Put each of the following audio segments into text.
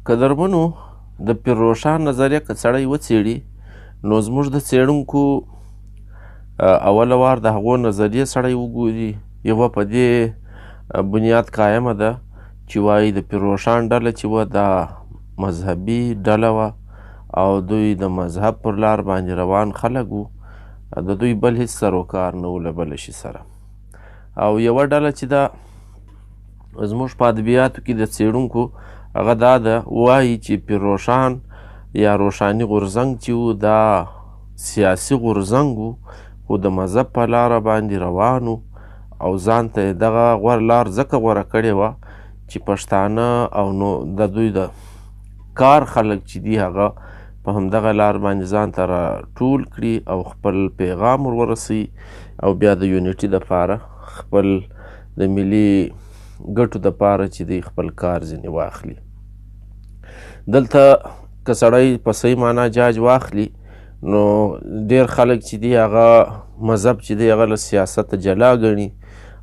قدرمنو، د پیر روښان نظریه که سړی وڅېړي نو زموږ د څېړونکو اوله وار د هغو نظریې سړی وګوري، یوه په دې بنیاد قایمه ده چې وایي د پیر روښان ډله چې وه دا مذهبي ډله وه او دوی د مذهب پر لار باندې روان خلک وو، د دوی بل هیڅ سروکار نه و له بل شي سره. او یوه ډله چې ده زموږ په ادبیاتو کې د څېړونکو هغه دا ده، وایي چې پیر روښان یا روښاني غورځنګ چې و دا سیاسي غورځنګ و، خو د مذهب په لاره باندې روان و او ځان ته یې دغه غوره لار ځکه غوره کړې وه چې پښتانه او نو د دوی د کار خلک چې دي هغه په همدغه لار باندې ځان ته را ټول کړي او خپل پیغام ور ورسوي او بیا د unity دپاره خپل د ملي ګټو دپاره چې دی خپل کار ځینې واخلي. دلته که سړی په صحیح معنا جاج واخلي نو ډېر خلک چې دي هغه مذهب چې دی هغه له سیاسته جلا ګڼي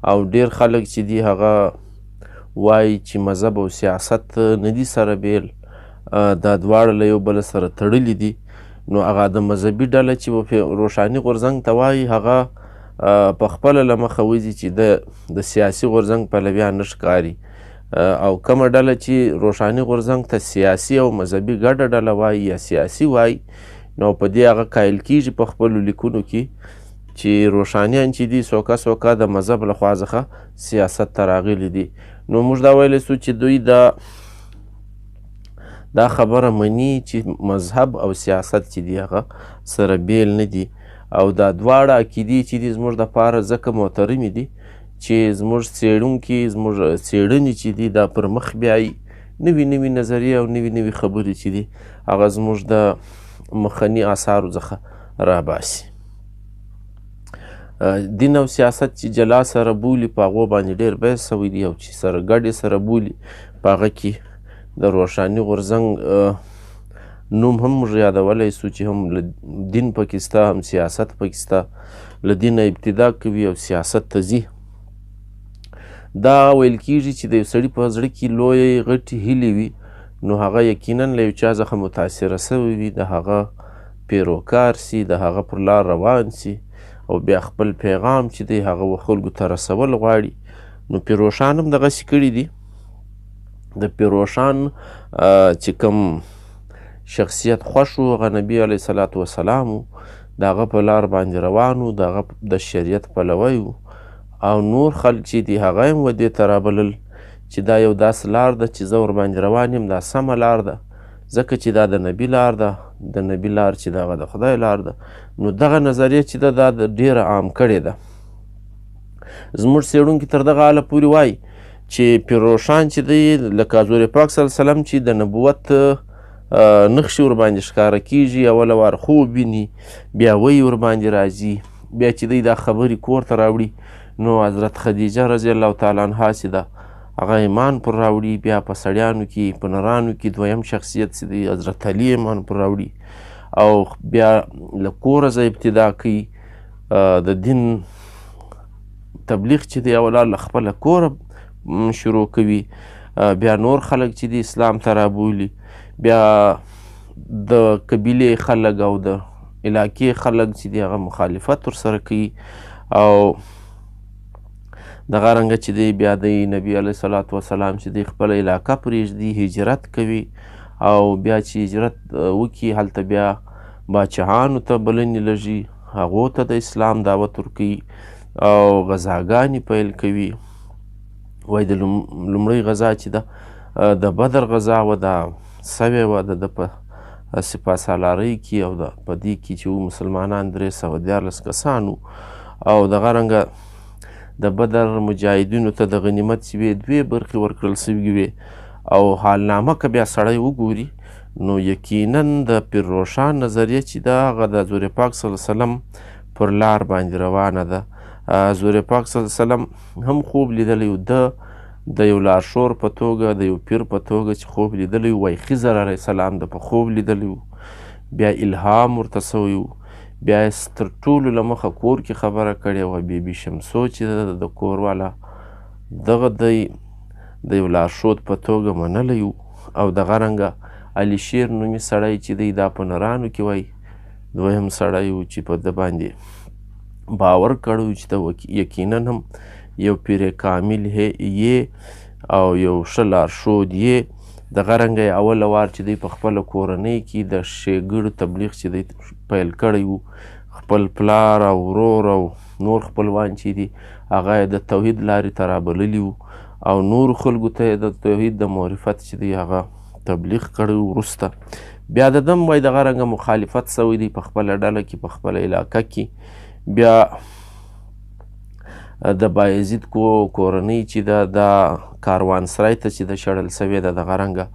او ډېر خلک چې دي هغه وایي چې مذهب او سیاست نه دي سره بېل، دا دواړه له یو بل سره تړلي دي. نو هغه د مذهبي ډله چې روښاني غورځنګ ته وایي هغه په خپله له مخه وځي چې د سیاسي غورځنګ پلویان نه ښکاري، او کومه ډله چې روښاني غورځنګ ته سیاسي او مذهبي ګډه ډله وایي یا سیاسي وایي نو په دې هغه قایل کیږي په خپلو لیکونو کې چې روښانیان چې دي سوکه سوکه د مذهب له خوا څخه سیاست ته راغلي دي. نو موږ دا ویلی سو چې دوی دا خبره مني چې مذهب او سیاست چې دي هغه سره بیل نه دي، او دا دواړه عقیدې چې دي زموږ دپاره ځکه محترمې دي چې زموږ څېړونکي زموږ څېړنې چې دي دا پر مخ بیایي، نوې نوې نظریې او نوې نوې خبرې چې دي هغه زموږ د مخني آثارو څخه راباسي. دین او سیاست چې جلا سره بولي په هغو باندې ډېر بحث سوی دی، او چې سره ګډې سره بولي په هغه کې د روښاني غورځنګ نوم هم موږ یادولی سو چې هم له دین پکې سته هم سیاست پکې سته، له دینه ابتدا کوي او سیاست ته ځي. دا ویل کیږي چې د یو سړي په زړه کې لویې غټې هیلې وي نو هغه یقینا له یو چا څخه متاثره سوی وي، د هغه پیروکار سي، د هغه پر لار روان سي او بیا خپل پیغام چې دی هغه و خلکو ته رسول غواړي. نو پیروښان هم دغسې کړي دي. د پیروښان چې کوم شخصیت خوښ و هغه نبي علیه الصلاة والسلام و، د هغه په لار باندې روان و، د هغه د شریعت پلوی و، او نور خلک چې دي هغه هم و دې ته رابلل چې دا یو داسې لار ده چې زه ورباندې روان یم، دا سمه لار ده، ځکه چې دا د نبي لار ده، د نبي لار چې دغه د خدای لار ده. نو دغه نظریه چې ده دا ډېره عام کړې ده. زموږ څېړونکي تر دغه حاله پورې وایي چې پیر روښان چې دی لکه حضور پاک صلی الله علیه وسلم چې د نبوت نښې ورباندې ښکاره کیږي، اوله وار خوب ویني، بیا وی ورباندې راځي، بیا چې دی دا خبرې کور ته راوړي نو حضرت خدیجه رضی الله تعالی عنها چې ده هغه ایمان پر راوړي، بیا په سړیانو کې په نرانو کې دویم شخصیت چې دی حضرت علی ایمان پر راوړي، او بیا له کوره ځای ابتدا کوي، د دین تبلیغ چې دی اوله له خپله کوره شروع کوي، بیا نور خلک چې دی اسلام ته رابولي، بیا د قبیلې خلک او د علاقې خلک چې دی هغه مخالفت ورسره کوي، او دغه رنګه چې دی بیا دی نبي علیه الصلاة والسلام چې دی خپله علاقه پرېږدي، هجرت کوي، او بیا چې هجرت وکړي هلته بیا باچهانو ته بلنې لږي، هغو ته د اسلام دعوت ورکوي او غذاګانې پیل کوي. وایي د لومړۍ غذا چې ده د بدر غذا وه، دا سوې وه د ده په سپاه سالارۍ کې، او د په دې کې چې وو مسلمانان 313 کسان وو، او دغه رنګه د بدر مجاهدینو ته د غنیمت چې وې دوې برخې ورکړل سوي وې. او حالنامه که بیا سړی وګوري نو یقینا د پیر روښان نظریه چې ده هغه د حضور پاک صلی الله علیه وسلم پر لار باندې روانه ده. حضور پاک صلی الله علیه وسلم هم خوب لیدلی و، ده د یو لارښور په توګه د یو پیر په توګه چې خوب لیدلی و، وایي خضر علیه السلام د په خوب لیدلی و، بیا الهام ورته سوی و، بیا یې تر ټولو له مخه کور کې خبره کړې وه، بی بي شمسو چې ده د کور والا دغه دی د یو لارښود په توګه منلی و. او دغه رنګه علي شیر نومي سړی چې دی دا په نرانو کې وایي دویم سړی و چې په ده باندې باور کړی و چې ته یقینا هم یو پیر کامل یې او یو ښه لارښود یې. دغه رنګه یې اوله وار چې دی په خپله کورنۍ کې د ښېګړو تبلیغ چې دی پیل کړی و، خپل پلار او ورور او نور خپلوان چې دي هغه یې د توحید لارې ته رابللي وو او نورو خلکو ته یې د توحید د معرفت چې دی هغه تبلیغ کړی و. وروسته بیا د ده هم وایي دغه رنګه مخالفت سوی دی په خپله ډله کې، په خپله علاقه کې. بیا د بایزید کورنۍ چې ده دا کاروانسرای ته چې ده شړل سوې ده دغه رنګه،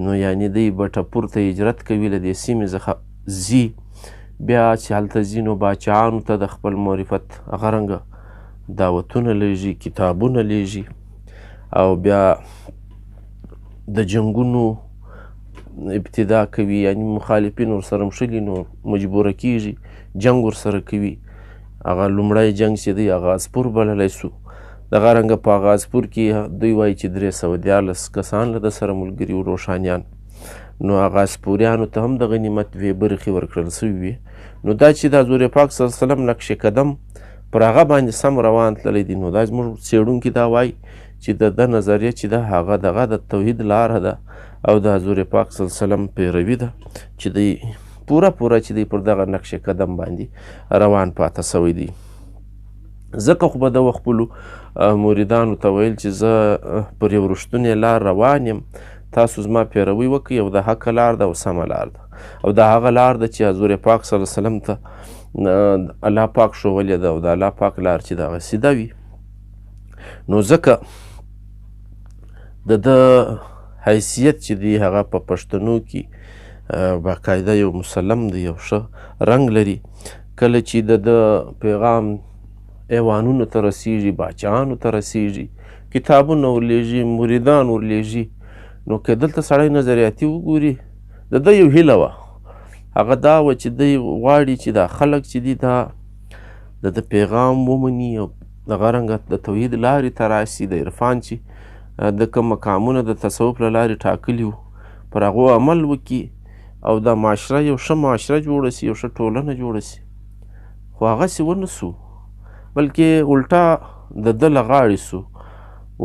نو یعنې دی بټپور ته هجرت کوي، له دې سیمې څخه ځي. بیا چې هلته ځي نو باچاهانو ته د خپل معرفت هغه رنګه دعوتونه لیږي، کتابونه لیږي او بیا د جنګونو ابتدا کوي. یعنې مخالفین ورسره مښلي نو مجبوره کیږي جنګ ورسره کوي. هغه لومړی جنګ چې دی هغه غازپور بللی سو. دغه رنګه په غازپور کې دوی وایي چې 313 کسان له ده سره ملګري وو روښانیان، نو هغه اسپوریانو ته هم د غنیمت دوې برخې ورکړل سوي وې. نو دا چې د حضور پاک صلی الله علیه وسلم نقش قدم پر هغه باندې سم روان تللی دی، نو دا زموږ څېړونکي دا وایي چې د ده نظریه چې ده هغه دغه د توحید لاره ده او د حضور پاک صلی الله علیه وسلم پیروي ده چې دی پوره پوره چې دی پر دغه نقش قدم باندې روان پاته سوی دی. ځکه خو به ده خپلو مریدانو ته ویل چې زه پر یو رښتونې لار روان یم، تاسو زما پیروي وکړئ او د حق لار ده او سمه لار ده او دا هغه لار ده چې حضور پاک صلی الله علیه وسلم ته الله پاک ښوولې ده او د الله پاک لار چې دغه سیده وي. نو ځکه د ده حیثیت چې دی هغه په پښتنو کې باقاعده یو مسلم دی، یو ښه رنګ لري. کله چې د ده پیغام ایوانونو ته رسیږي، باچاهانو ته رسیږي، کتابونه ورلیږي، مریدان ورلیږي، نو که دلته سړی نظریاتي وګوري د ده یو هیله وه، هغه دا وه چې دی غواړي چې دا خلک چې دي دا د ده پیغام ومني او دغه رنګه د توحید لارې ته راسي، د عرفان چې د کوم مقامونه د تصوف له لارې ټاکلي وو پر هغو عمل وکړي او دا معاشره یو ښه معاشره جوړه سي، یو ښه ټولنه جوړه سي. خو هغسې ونه سو، بلکې الټا د ده له غاړې سو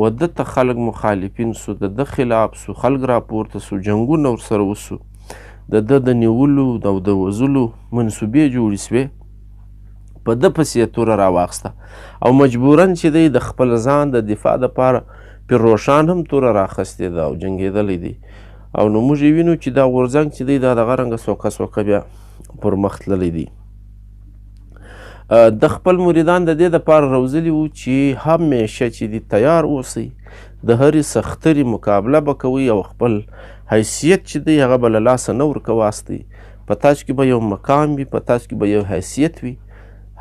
و ده ته خلک مخالفین سو، د ده خلاف سو، خلک راپورته سو، جنګونه ورسره وسو، د ده د نیولو او د وزلو منصوبې جوړې سوې، په ده پسې یې توره راواخیسته او مجبوراً چې دی د خپل ځان د دفاع دپاره پیر روښان هم توره راخیستې ده او جنګېدلی دی. او نو موږ یې وینو چې دا غورځنګ چې دی دا دغه رنګه سوکه سوکه بیا پر مخ تللی دی. د خپل مریدان د دې دپاره روزلي وو چې همیشه چې دی تیار اوسئ، د هرې سخترې مقابله به کوئ او خپل حیثیت چې دی هغه به له لاسه نه ورکواستئ. په تاسو کې به یو مقام وي، په تاسو کې به یو حیثیت وي،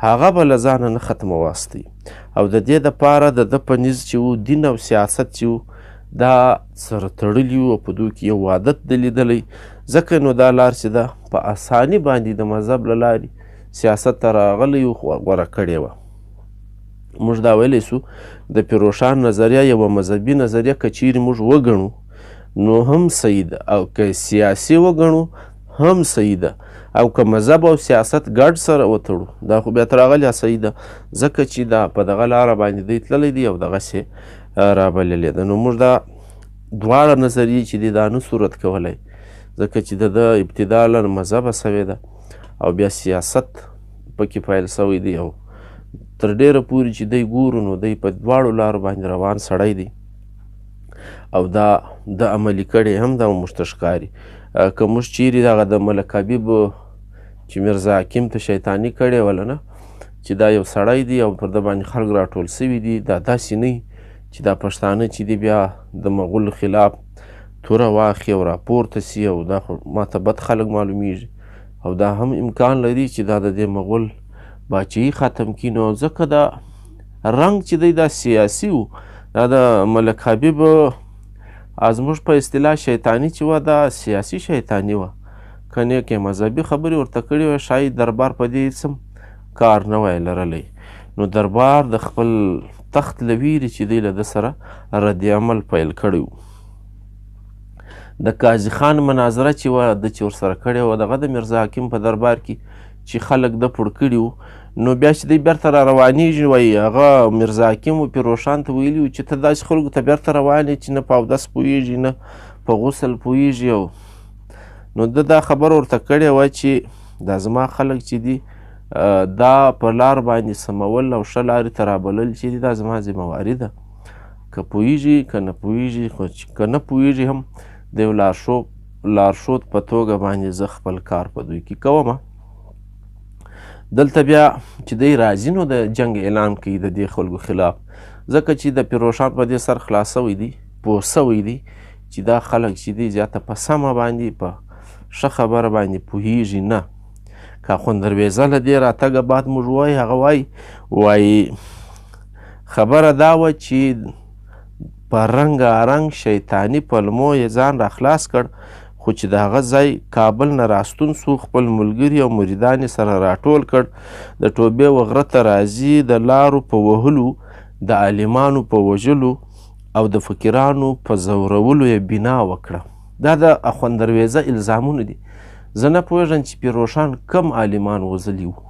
هغه به له ځانه نه ختمواستئ. او د دې دپاره د ده په نیز چې و دین او سیاست چې و دا سره تړلي وو او په دوی کې یو عادت دی لیدلی، ځکه نو دا لار چې ده په اساني باندې د مذهب له لارې سیاست ته راغلی و، غوره کړې وه. موږ دا ویلی سو د پیروښان نظریه یوه مذهبي نظریه که چیرې موږ وګڼو نو هم صحیح ده، او که سیاسي وګڼو هم صحیح ده، او که مذهب او سیاست ګډ سره وتړو دا خو بیا تر هغه لا صحیح ده، ځکه چې دا په دغه لاره باندې دی تللی دی او دغسې رابللې ده. نو موږ دا دواړه نظریې چې دی دا نه صورت کولی، ځکه چې د ده ابتدا له مذهبه سوې ده او بیا سیاست پکې پیل سوی دی، او تر ډېره پورې چې دی ګورو نو دی په دواړو لارو باندې روان سړی دی او دا د عملي کړی هم دا موږ ته ښکاري. که موږ چیرې دغه د ملک حبیب چې میرزا حکیم ته شیطاني کړې وله نه، چې دا یو سړی دی او پر ده باندې خلک راټول سوي دي، دا داسې نه چې دا پښتانه چې دي بیا د مغول خلاف توره واخلي او راپورته سي، او دا خو ماته بد خلک معلومیږي، او دا هم امکان لري چې دا د دې مغول باچهي ختم کړي. نو ځکه دا رنګ چې دی دا سیاسي و، دا د ملک حبیب زموږ په اصطلاح شیطاني چې وه دا سیاسي شیطاني وه، که نیکې مذهبي خبرې ورته کړې وای ښایي دربار په دې هېڅ هم کار نه وای لرلی. نو دربار د خپل تخت له ویرې چې دی له ده سره رد عمل پیل کړی و. د قاضي خان مناظره چې وه ده چې ورسره کړې وه دغه د میرزا حکیم په دربار کې چې خلک ده پړ کړي وو، نو بیا چې دی بیرته را روانېږي وایي هغه میرزا حکیم و پیروښان ته ویلي وو چې ته داسې خلکو ته بیرته روان یې چې نه په اودس پوهېږي نه په غسل پوهېږي. او نو ده دا خبره ورته کړې وه چې دا زما خلک چې دي دا په لار باندې سمول او ښه لارې ته رابلل چې دي دا زما ذمهواري ده، که پوهېږي که نه پوهېږي، خو که نه پوهېږي هم د یو لارښود په توګه باندې زه خپل کار په دوی کې کوم. دلته بیا چې دی راځي نو د جنګ اعلان کوي د دې خلکو خلاف، ځکه چې د پیروښان په دې سر خلاص سوی دی، پوه سوی دی چې دا خلک چې دی زیاته په سمه باندې په ښه خبره باندې پوهېږي نه. که اخوند درویزه له دې راتګه بعد موږ وایي هغه وایي خبره دا وه چې په رنګارنګ شیطاني پلمو یې ځان را خلاص کړ، خو چې د هغه ځای کابل نه راستون سو خپل ملګري او مریدان یې سره راټول کړ، د ټوبې و غره ته راځي، د لارو په وهلو، د عالمانو په وژلو او د فقیرانو په ځورولو یې بنا وکړه. دا د اخوند درویزه الزامونه دي. زه نه پوهېږم چې پیروښان کم عالمان وزلي وو،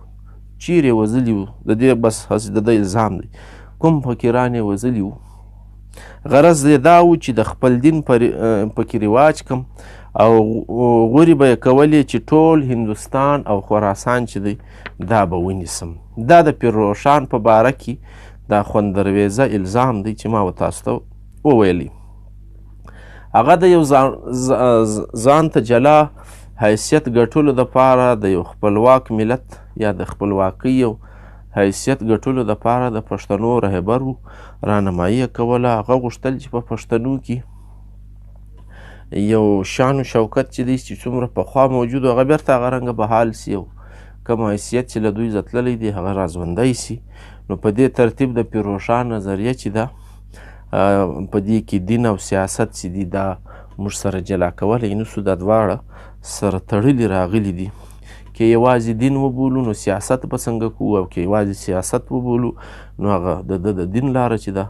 چیرې وزلي وو، د دې بس هسې د ده الزام دی، کوم فقیران یې وزلي وو. غرض یې دا و چې د خپل دین پکې رواج کم او غوري به یې کولې چې ټول هندوستان او خراسان چې دی دا به ونیسم. دا د پیروښان په باره کې د اخوند درویزه الزام دی چې ما و تاسو ته وویلی. هغه د یو ځان ته جلا حیثیت ګټلو دپاره د یو خپلواک ملت یا د خپلواکۍ یو حیثیت ګټلو دپاره د پښتنو رهبر و، رانمایي یې کوله. هغه غوښتل چې په پښتنو کې یو شان و شوکت چې دی چې څومره پخوا موجود هغه بیرته هغه رنګه بحال سي او کوم حیثیت چې له دوی ځتللی دی هغه راژوندی سي. نو په دې ترتیب د پیروښان نظریه چې ده په دې کې دین او سیاست چې دی دا موږ سره جلا کولی نه سو، دا دواړه سره تړلي راغلي دي. که یوازې دین وبولو نو سیاست به څنګه کوو، او که یوازې سیاست وبولو نو هغه د ده د دین لاره چې ده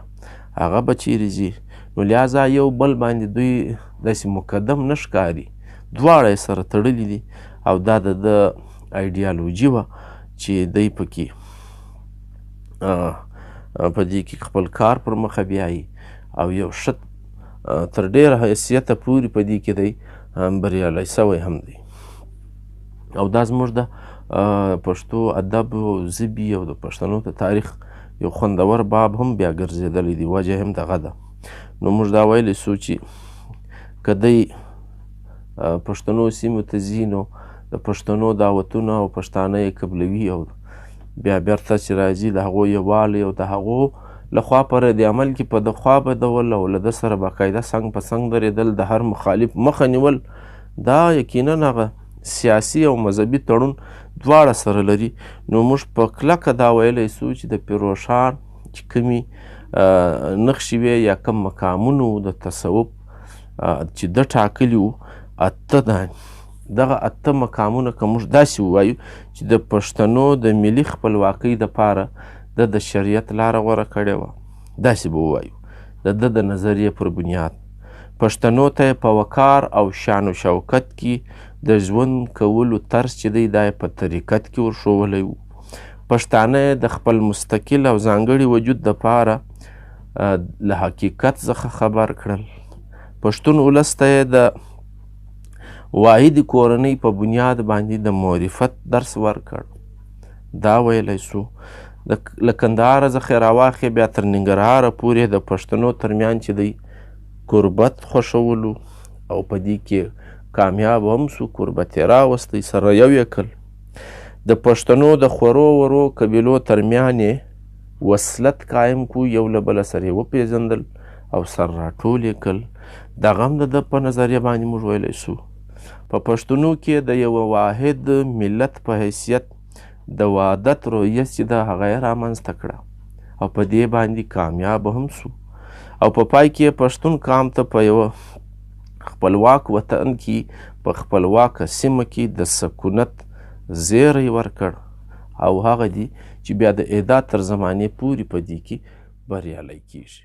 هغه به چیرې ځي. نو لهذا یو بل باندې دوی داسې مقدم نه ښکاري، دواړه یې سره تړلي دي. او دا د ده ایډیالوژي وه چې دی پکې په دې کې خپل کار پر مخه بیایي او یو ښه تر ډېره حیثیته پورې په دې کې دی بریالی سوی هم دی. او دا زموږ د پښتو ادب او ژبې او د پښتنو د تاریخ یو خوندور باب هم بیا ګرځېدلی دی، وجه هم دغه ده. نو موږ دا ویلی سو چې که دی پښتنو سیمو ته ځي نو د پښتنو دعوتونه او پښتانه یې قبلوي او بیا بیرته چې راځي د هغو یووالی او د هغو لخوا په رد عمل کې په د خوا بدول او له ده سره باقاعده څنګ په څنګ درېدل، د هر مخالف مخه نیول، دا یقینا هغه سیاسي او مذهبي تړون دواړه سره لري. نو موږ په کلکه دا ویلی سو چې د پیروښان چې کومې نقشې وې یا کوم مقامونه وو د تصوف چې ده ټاکلي وو اته ده، دغه اته مقامونه که موږ داسې ووایو چې د پښتنو د ملي خپلواکۍ دپاره د شریعت لاره غوره کړې وه، داسې به ووایو د ده د نظریې پر بنیاد پښتنو ته یې په وقار او شان و شوکت کې د ژوند کولو طرز چې دی دا یې په طریقت کې ورښوولی و. پښتانه یې د خپل مستقل او ځانګړي وجود دپاره له حقیقت څخه خبر کړل. پښتون ولس ته یې د واحدې کورنۍ په بنیاد باندې د معرفت درس ورکړ. دا ویلی سو له کندهاره څخه راواخې بیا تر ننګرهاره پورې د پښتنو ترمیان چې دی قربت خوښولو او په دې کې کامیاب هم سو، قربت یې راوستی، سره یو یې کړ. د پښتنو د خورو ورو قبیلو ترمیان یې وصلت قایم کو، یو له بله سره یې وپېژندل او سره راټول یې کړل. دغه هم د ده په نظریه باندې موږ ویلی سو. په پښتنو کې د یوه واحد ملت په حیثیت د وحدت رویه چې ده هغه یې رامنځته کړه او په دې باندې کامیاب هم سو. او په پای کې پښتون قام ته په یوه خپلواک وطن کې په خپلواکه سیمه کې د سکونت زیری ورکړ او هغه دي چې بیا د اعداد تر زمانې پورې په دې کې بریالی کیږي.